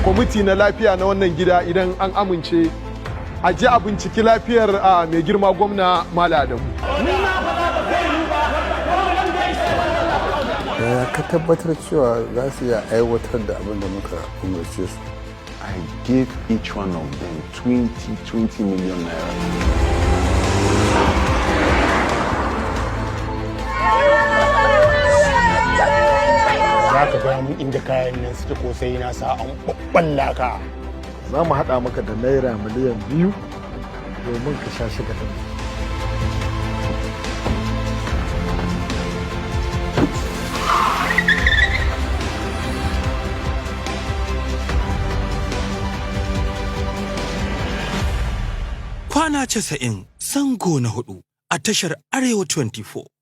Kwamiti na lafiya na wannan gida, idan an amince, a ji a binciki lafiyar mai girma gwamna Malam Adamu. Yaya ka tabbatar cewa za su iya aiwatar da abin da muka umarce su? I gave each one of them 20, 20 million naira. Za ka gaya mun inda kayan nan suke ko sai na sa an ɓaɓɓalla ka? Za mu haɗa maka da ₦2 miliyan domin ka sha shagalin. Kwana 90 zango na hudu a tashar Arewa 24.